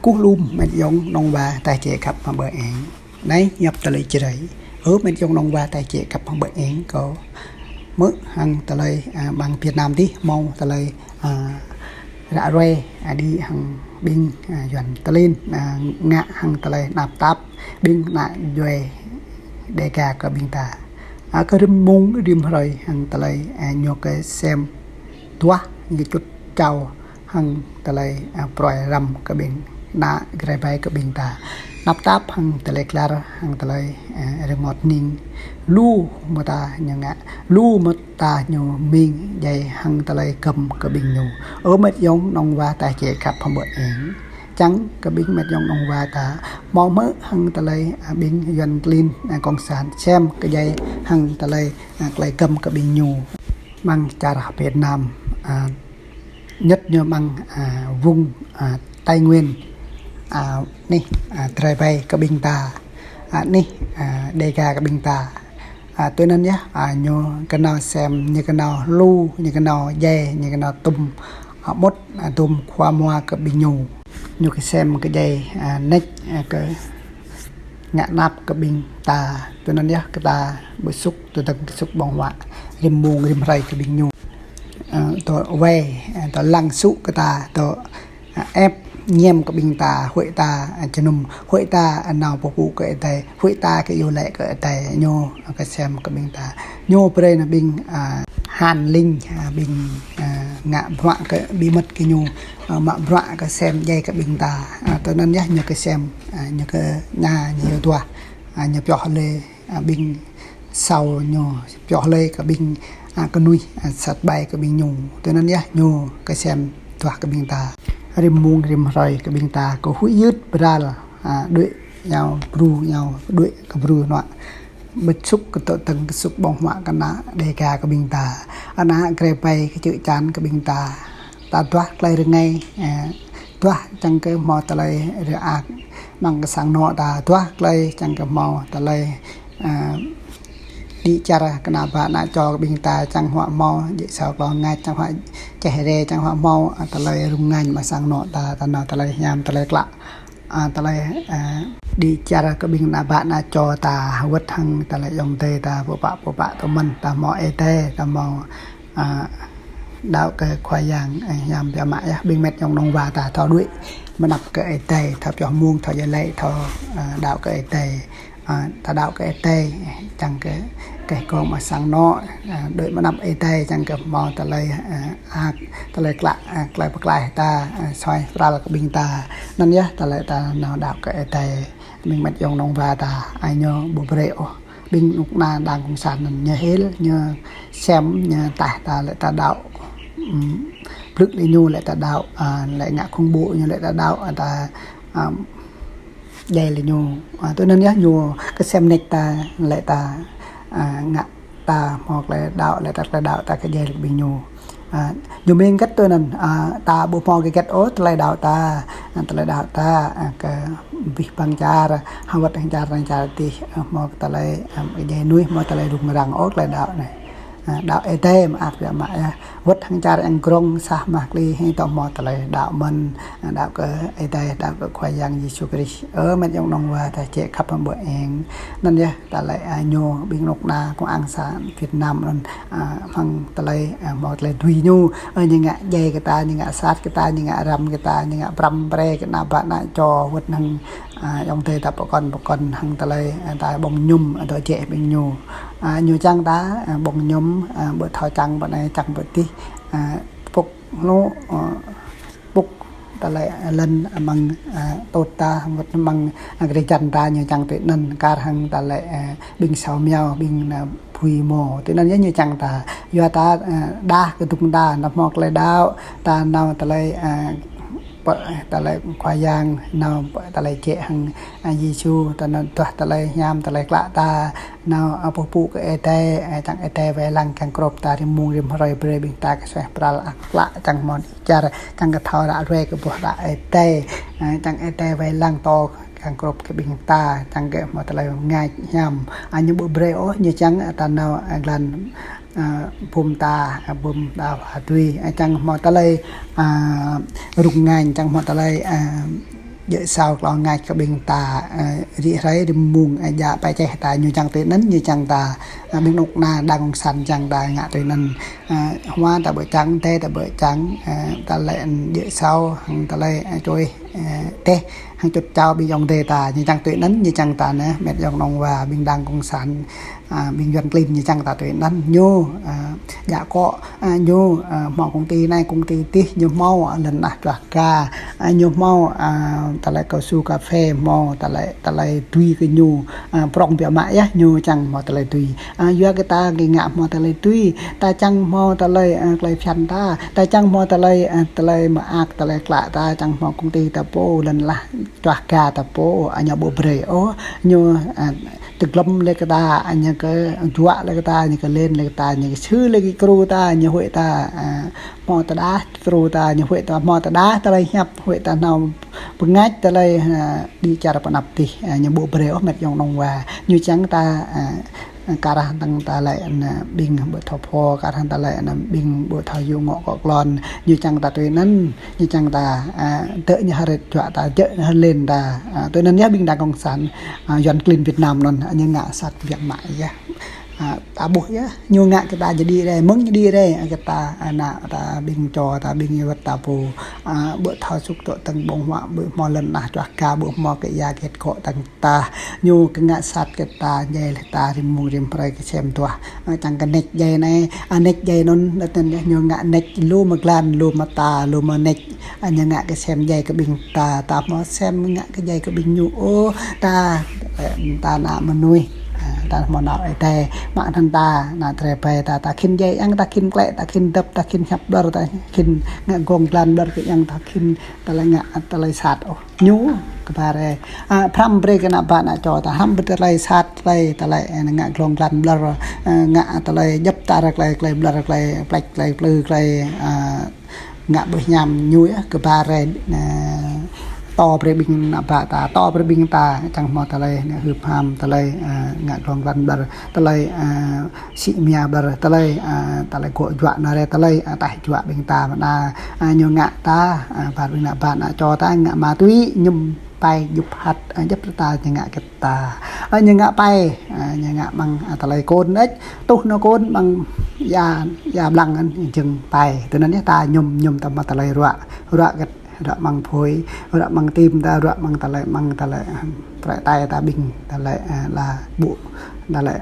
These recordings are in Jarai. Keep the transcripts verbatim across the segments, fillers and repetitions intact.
Kơkuh lŏm met yŏng nong wa ta jĕ khăp hăng ƀơi eng. Anai hiăp tơlơi Jrai. Ơ met yŏng nong wa ta jĕ khăp hăng ƀơi eng, kâo hmư̆ hăng tơlơi, a, ƀăng Việt Nam dih hmâo tơlơi, a, ră ruai, a, đĭ hăng ƀing, a, Yuan tơlin, a, ngă hăng tơlơi tơnap tap ƀing ană djuai Đêga kơ ƀing ta. A, kơ rĭm mông rĭm hrơi hăng tơlơi, a, ñu kơsem duah ñu čut čao hăng tơlơi, a, pruai răm kơ ƀing ană Jrai ƀai kơ ƀing ta. Tơnap tap hăng tơlơi klar hăng tơlơi, a, rơngot hning. Lu mơta ñu ngă, lu mơta ñu mĭn djai hăng tơlơi gơm kơ ƀing ñu. Ơ met yŏng nong wa ta jĕ khăp hăng ƀơi eng. Čang kơ ƀing met yŏng nong wa ta hmâo hmư̆ hăng tơlơi, a, ƀing Yuan tơlin, a, cộng sản sem kơ djai hăng tơlơi, a, tơlơi gơm kơ ƀing ñu. Mơ̆ng čar Việt Nam, a, nhất ñu mơ̆ng, a, vùng, a, Tây Nguyên, a, anih, a, Jrai ƀai kơ ƀing ta, a, anih, a, Đêga kơ ƀing ta. A, tui anŭn yơh, a, ñu kơnao sem, ñu kơnao lu, ñu kơnao djai, ñu kơnao tum, a, mŭt, a, tum khua mua kơ ƀing ñu. Ñu kơsem kơ djai, a, neč, a, kơ ngă tơnap kơ ƀing ta. Tui anŭn yơh kơ ta bơsŭk, tui tơng kơsŭk ƀơ̆ng huă rĭm mông rĭm hrơi kơ ƀing ñu. A, tơ̆ wai, a, tơ̆ lăng sŭ kơ ta, tơ̆ a, ĕp ñem kơ ƀing ta, huĭ ta, a, jơnum, huĭ ta, a, nao pơpŭ kơ Ơi Adai, huĭ ta kơ iâu laĭ kơ Ơi Adai, ñu, a, kơsem kơ ƀing ta. Ñu brơi ană ƀing, a, hàn linh, a, ƀing, a, ngă bruă kơ bí mật kơ ñu, a, mă bruă kơ sem djai kơ ƀing ta. A, tui anŭn yơh ñu kơsem, a, ñu kơ ña, ñu duah, a, ñu pioh lơi, a, ƀing asâo ñu pioh lơi kơ ƀing, a, kơnuih, a, sat ƀai kơ ƀing ñu. Tui anŭn yơh ñu kơsem duah kơ ƀing ta. Rĭm mông rĭm hrơi kơ ƀing ta kơ huĭ hyưt bral, a, đuaĭ iâu bru, iâu đuaĭ kơ bru hnuă. Bơsŭk kơ tơ̆ tơng kơsŭk ƀơ̆ng huă kơ ană Đêga kơ ƀing ta. Ană Jrai ƀai kơ čư̆ čan kơ ƀing ta. Ta duah tơlơi rơngai, a, duah čang kơ hmâo tơlơi rơak mơ̆ng kơ sang anŏ ta, duah tơlơi čang kơ hmâo tơlơi, a, đĭ čar kơ ană ƀă ană čô kơ ƀing ta, čang huă hmâo djai asâo klâo ngač, čang huă čeh re, čang huă hmâo, a, tơlơi rŭng ngañ mơ̆ng sang anŏ ta, ta nao tơlơi hiam, tơlơi klă, a, tơlơi, a, đĭ čar kơ ƀing ană ƀă ană čô ta, wơ̆t hăng tơlơi ayŏng adơi ta, pơpă pơpă tơmăn, ta hmâo Ơi Adai, ta hmâo a, đaŏ kơ Khua Yang, a, hiam biă mă yơh, ƀing met yŏng nong wa ta thâo đuaĭ mơnăp kơ Ơi Adai, thâo pioh mông, thâo iâu laĭ, thâo, a, đaŏ kơ Ơi Adai. A, ta đaŏ kơ Ơi Adai, čang kơ, kơ gơ̆ng mơ̆ng sang anŏ, a, đuaĭ mơnăp Ơi Adai, čang kơ hmâo tơlơi, a, a, tơlơi klă, a, tơlơi pơklaih ta, a, suaih pral kơ ƀing ta. Anŭn yơh, tơlơi ta nao đaŏ kơ Ơi Adai, ƀing met yŏng nong wa ta, a, ñu ƀu brơi ôh ƀing kơnuk kơna đảng cộng sản anŭn ñu hil, ñu sem, ñu taih ta lĕ ta đaŏ, ưm, blư̆ lĕ ñu lĕ ta đaŏ, a, lĕ ngă khủng bố ñu lĕ ta đaŏ, a, ta, a, djai lĕ ñu. A, tui anŭn yơh ñu kơsem neč ta lĕ ta, a, ngă ta hmâo tơlơi đaŏ, lĕ ta tơlơi đaŏ ta kơ djai lĕ ƀing ñu. A, ñu mĭn hơget tui anŭn, a, ta ƀu hmâo hơget ôh tơlơi đaŏ ta, a, tơlơi đaŏ ta, a, kơ abih bang čar, hơwơ̆t hăng čar anai čar adih, a, hmâo tơlơi, a, djai mơnuih, hmâo tơlơi rŭng răng ôh tơlơi đaŏ anai. A, đaŏ Ơi Adai mơak biă mă yơh. Wơ̆t hăng čar Eng Krông sah mah kli hĭ tŏ hmâo tơlơi đaŏ mơ̆n, a, đaŏ kơ Ơi Adai, đaŏ kơ Khua Yang Yêsu Krist. Ơ met yŏng nong wa ta jĕ khăp hăng ƀơi eng. Anŭn yơh, tơlơi, a, ñu ƀing kơnuk kơna kông an sa Việt Nam anŭn, a, hmâo tơlơi, a, hmâo tơlơi dưi ñu, a, ñu ngă djai kơ ta, ñu ngă sat kơ ta, ñu ngă răm kơ ta, ñu ngă pram pre kơ ană ƀă ană čô wơ̆t hăng, a, ayŏng adơi ta pơkŏn pơkŏn hăng tơlơi, a, ta ƀơ̆ng mơñum, a, dŏ jĕ ƀing ñu. A, ñu čang ta, a, ƀơ̆ng mơñum, a, ƀu thâo čang pơ anai čang pơ adih, a, pŭk hlô, a, pŭk tơlơi, a, lŏn amăng, a, tŏt ta, wơ̆t amăng, a, gre jan ta ñu čang tui anŭn kar hăng tơlơi, a, ƀing asâo mơyâo, ƀing ană bui mơ̆. Tui anŭn yơh ñu čang ta. Yua ta, a, đah kơdŭng ta, nao hmâo tơlơi đaŏ, ta nao tơlơi, a, pơ, tơlơi Khua Yang, nao pơ tơlơi jĕ hăng, a, Yêsu, ta nao duah tơlơi hiam, tơlơi klă ta, nao, a, pơpŭ kơ Ơi Adai, a, čang Ơi Adai wai lăng kiăng krŏp ta rĭm mông rĭm hrơi brơi ƀing ta kơ suaih pral ak klă, čang hmâo čar, čang kơ thâo ră ruai kơ boh đah Ơi Adai, a, čang Ơi Adai wai lăng tŏ kiăng krŏp kơ ƀing ta, čang kơ hmâo tơlơi rŭng răng hiam. A, ñu ƀu brơi ôh, ñu čang, a, ta nao, a, glan, a, bum ta, a, bum ta wa tui, a, čang hmâo tơlơi, a, rŭng răng, čang hmâo tơlơi, a, djơ̆ sâo klâo ngač kơ ƀing ta, ơ, rĭ hrơi rĭm mông, ơ, djă pơčeh ta, ñu čang tui anŭn, ñu čang ta, ơ, ƀing anŏ ană đảng cộng sản čang ta ngă tui anŭn, ơ, hmua ta ƀu čang, tơlơi ta ƀu čang, ơ, tơlơi djơ̆ sâo, hăng tơlơi, ơ, čuih, ơ, teh, hăng čut čao ƀing ayŏng adơi ta, ñu čang tui anŭn, ñu čang ta anai, met ayŏng adơi wa, ƀing đảng cộng sản, ơ, ƀing Yuan klin ñu čang ta tui anŭn, ñu, ơ, djă akŏ, ơ, ñu, ơ, hmâo công ty anai, công ty adih, ñu hmâo, ơ, lŏn tơnah čuah ka, ơ, ñu hmâo, ơ, tơlơi cao su cà phê, hmâo tơlơi, tơlơi tui kơ ñu, ơ, prŏng biă mă yơh, ñu čang hmâo tơlơi tui. Ơ, yua kơ ta kơ ngă hmâo tơlơi tui, ta čang hmâo tơlơi, ơ, tơlơi phiăn ta, ta čang hmâo tơlơi, ơ, tơlơi mơak, tơlơi klă ta, čang hmâo công ty ta pô, lŏn tơnah čuah ka ta pô, ơ, ñu ƀu brơi ôh, ñu, ơ, tơglŏm lĕ kơ ta, ñu kơ juă lĕ kơ ta, ñu kơ lĕn lĕ kơ ta, ñu kơ sư lĕ kơ kru ta, ñu huĭ ta, ơ, hmâo tơdah kru ta, ñu huĭ ta hmâo tơdah, tơlơi hiăp huĭ ta nao pơngač tơlơi, ơ, đĭ čar pơ anăp adih, ơ, ñu ƀu brơi ôh met ayŏng adơi wa, ñu čang ta, ơ, kar hăng tơlơi anai ƀing ƀu thâo pho, kar hăng tơlơi anai ƀing ƀu thâo yŭ ngŏ kŏ klon, ñu čang ta tui anŭn, ñu čang ta, ơ, djơ̆ ñu hơrĕt juă ta, djơ̆ ñu hơlĕn ta, ơ, tui anŭn yơh ƀing đảng cộng sản, ơ, Yuan klin Việt Nam anŭn, ơ, ñu ngă sat biă mă yơh. Ơ, ta ƀuh yơh, ñu ngă kơ ta jơđi rai, mơ̆ng jơđi rai, ơ, kơ ta, ơ, ană ta ƀing čô ta ƀing yơh wơ̆t ta pô, ơ, ƀu thâo sŭk tŏ tơ̆ng ƀơ̆ng huă, ƀu hmâo lŏn tơnah čuah ka, ƀu hmâo kơ ia kĕt kŏ tơ̆ng ta, ñu kơ ngă sat kơ ta, djai lĕ ta rĭm mông rĭm hrơi kơsem tuah. Ơ, čang kơ neč djai anai, ơ, neč djai anŭn, lĕ tơ̆n yơh, ñu ngă neč lu mơ̆ng glan, lu mơ̆ng ta, lu mơ̆ng neč, ơ, ñu ngă kơsem djai kơ ƀing ta, ta hmâo sem ngă kơ djai kơ ƀing ñu ôh, ta, ơ, ta ană mơnuih, ơ, ta hmâo nao ai tơi, mă anŭn ta, ană tơlơi ƀai ta, ta khĭn djai, yang ta khĭn klĕ, ta khĭn dăp, ta khĭn hiăp ƀlŏr, ta khĭn ngă gong glan ƀlŏr kơ yang ta khĭn, tơlơi ngă, tơlơi sat ôh. Ñu kơ ƀa rai. Ơ, phrăm brơi kơ ană bă ană čô ta, hrăm brơi tơlơi sat, tơlơi, tơlơi, ơ, ngă glông glan ƀlŏr, ơ, ngă tơlơi djŏp tar tơlơi, tơlơi ƀlŏr, tơlơi pleč, tơlơi plư, tơlơi, ơ, ngă ƀu hiam ñu yơh, kơ ƀa rai, ơ, tŏ brơi ƀing ană bă ta, tŏ brơi ƀing ta, čang hmâo tơlơi, anai hưp ham, tơlơi, ơ, ngă glông glan ƀlŏr, tơlơi, ơ, sĭ mia ƀlŏr tơlơi, ơ, tơlơi gŏ juă nao rai tơlơi, ơ, taih juă ƀing ta mơ̆n, ơ, ñu ngă ta, ơ, ƀar ƀing ană bă ană čô ta ngă ma túy, mơñum pai djŭp hăt, ơ, djŏp ta ñu ngă kơ ta. Ơ, ñu ngă pai, ơ, ñu ngă mơ̆ng, ơ, tơlơi kôn ĕč, tuh nao kôn mơ̆ng ia, ia blang anŭn jing pai. Tui anŭn yơh ta mơñum, mơñum ta mă tơlơi ruă, ruă kơ ruă mơ̆ng phôi, ruă mơ̆ng tim ta, ruă mơ̆ng tơlơi, mơ̆ng tơlơi, ơ, tơlơi tai ta ƀing, tơlơi, ơ, la ƀu, tơlơi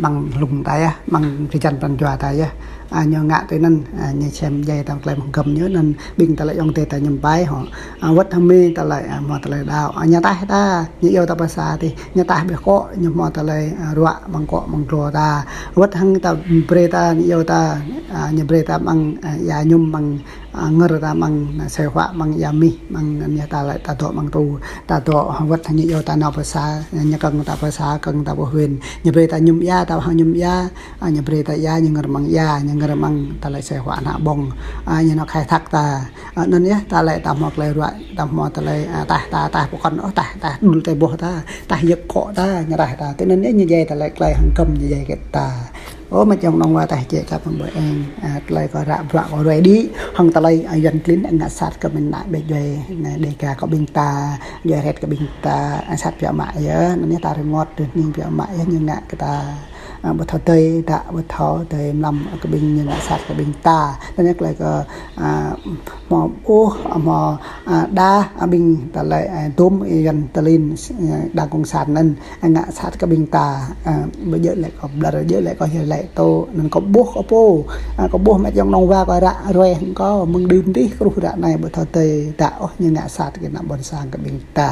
mơ̆ng lung ta yơh, mơ̆ng kơjăn pran jua ta yơh. Ơ, ñu ngă tui anŭn, ơ, ñu sem djai ta tơlơi mơ̆ng gơm ñu anŭn, ƀing tơlơi ayŏng adơi ta mơñum pai hŏ. Ơ, wơ̆t hăng mơ̆ng tơlơi, ơ, hmâo tơlơi đaŏ. Ơ, ñu taih ta, ñu iâu ta pơ sa adih, ñu taih ƀơi kŏ, ñu hmâo tơlơi, ơ, ruă mơ̆ng kŏ mơ̆ng glô ta. Wơ̆t hăng ta brơi ta, ñu iâu ta, ơ, ñu brơi ta mơ̆ng, ơ, ia mơñum mơ̆ng ơ, ngơ̆r ta mơ̆ng, ơ, asơi huă mơ̆ng ia mih, mơ̆ng anŭn yơh ta lĕ ta dŏ mơ̆ng tŭ, ta dŏ wơ̆t hăng ñu iâu ta nao pơ sa, ñu kơ̆ng ta pơ sa, kơ̆ng ta pơ huyện, ñu brơi ta mơñum ia, ta hăng mơñum ia, ơ, ñu brơi ta ia, ñu ngơ̆r mơ̆ng ia, ñu ngơ̆r mơ̆ng tơlơi asơi huă ană ƀơ̆ng, ơ, ñu nao khai thác ta, ơ, anŭn yơh ta lĕ ta hmâo tơlơi ruă, ta hmâo tơlơi, ơ, taih ta, taih pơkŏn, ơ, taih, taih đul tơlơi boh ta, taih yơk kŏ ta, ñu raih ta, tui anŭn yơh ñu djai tơlơi tơlơi hăng gơm ñu djai kơ ta. Ơ, mĕt ayŏng adơi wa, taih jĕ khăp hăng ƀơi eng, ơ, tơlơi kơ ră bruă kơ ruai đĭ, hăng tơlơi, ơ, Yuan klin ngă sat kơ ƀing ană ƀĕ djuai, ană Đêga kơ ƀing ta, djuai hrĕt kơ ƀing ta, ơ, sat biă mă yơh, anŭn yơh ta rơngot, tui anŭn biă mă yơh ñu ngă kơ ta, ơ, ƀu thâo tơi, đa ƀu thâo tơi mlam kơ ƀing ñu ngă sat kơ ƀing ta, anŭn yơh tơlơi kơ, ơ, hmâo ƀuh, hmâo, ơ, đa, ơ, ƀing tơlơi, ơ, dôm Yuan klin, ơ, đảng cộng sản anŭn, ơ, ngă sat kơ ƀing ta, ơ, ƀu djơ̆ lĕ kơ ƀlŏr, djơ̆ lĕ kơ hil lĕ tŏ, anŭn kơ ƀuh kơ pô, ơ, kơ ƀuh mĕt ayŏng adơi wa kơ ră ruai hăng kơ mơ̆ng đưm adih truh ră anai ƀu thâo tơi đa ôh ñu ngă sat kơ ană ƀôn sang kơ ƀing ta.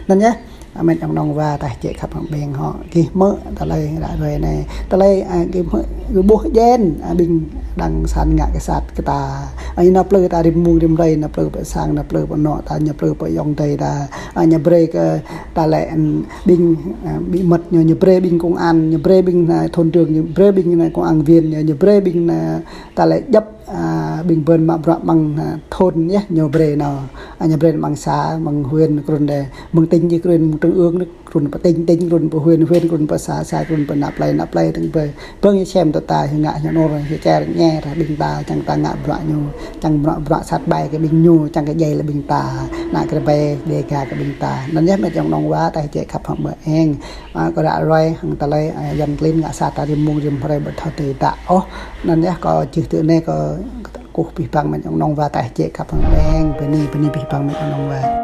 Anŭn yơh, ơ, mĕt ayŏng adơi wa taih jĕ khăp hăng ƀing hŏ, gih hmư̆ tơlơi ră ruai anai, tơlơi, ơ, gih hmư̆, gih ƀuh djơ̆, ơ, ƀing đảng cộng sản ngă kơ sat kơ ta. Ơ, ñu nao plư ta rĭm mông rĭm hrơi, nao plư pơ sang, nao plư pơ anŏ ta, nao plư pơ ayŏng adơi ta, ơ, ñu brơi kơ ta lĕ, ơ, ƀing, ơ, bí mật ñu, ñu brơi ƀing công an, ñu brơi ƀing, ơ, thôn trưởng, ñu brơi ƀing, ơ, công an viên ñu, ñu brơi ƀing, ơ, ta lĕ djŏp, ơ, ƀing bơ̆n mă bruă mơ̆ng, ơ, thôn yơh, ñu brơi nao, ơ, ñu brơi mơ̆ng xã, mơ̆ng huyện, kơ anŭn đơi, mơ̆ng tỉnh jing kơ anŭn, mơ̆ng trung ương đơi, Run pơ tỉnh, tỉnh, run pơ huyện, huyện, run pơ xã, xã, run pơ ană plei, ană plei, tơ̆ng pơ. Pơ̆ng ñu sem tơ ta, ñu ngă, ñu nor, ñu čer, ñu rah ƀing ta, čang ta ngă bruă ñu, čang bruă, bruă sat ƀai kơ ƀing ñu, čang kơ djai lĕ ƀing ta, ană Kră Bai, Dêga kơ ƀing ta. Anŭn yơh met ayŏng nong wa, ta hơčĕ khăp hăng ƀơ eng. A, kơ ră ruai, hăng tơlơi, a, Yuan klin ngă sat ta rĭm mông rĭm hrơi ƀu thâo tơdă ôh. Anŭn yơh kâo čih tui anai kâo kơkuh abih bang met ayŏng nong wa, ta hơčĕ khăp hăng ƀơ eng, bơni, bơni abih bang met ayŏng nong wa.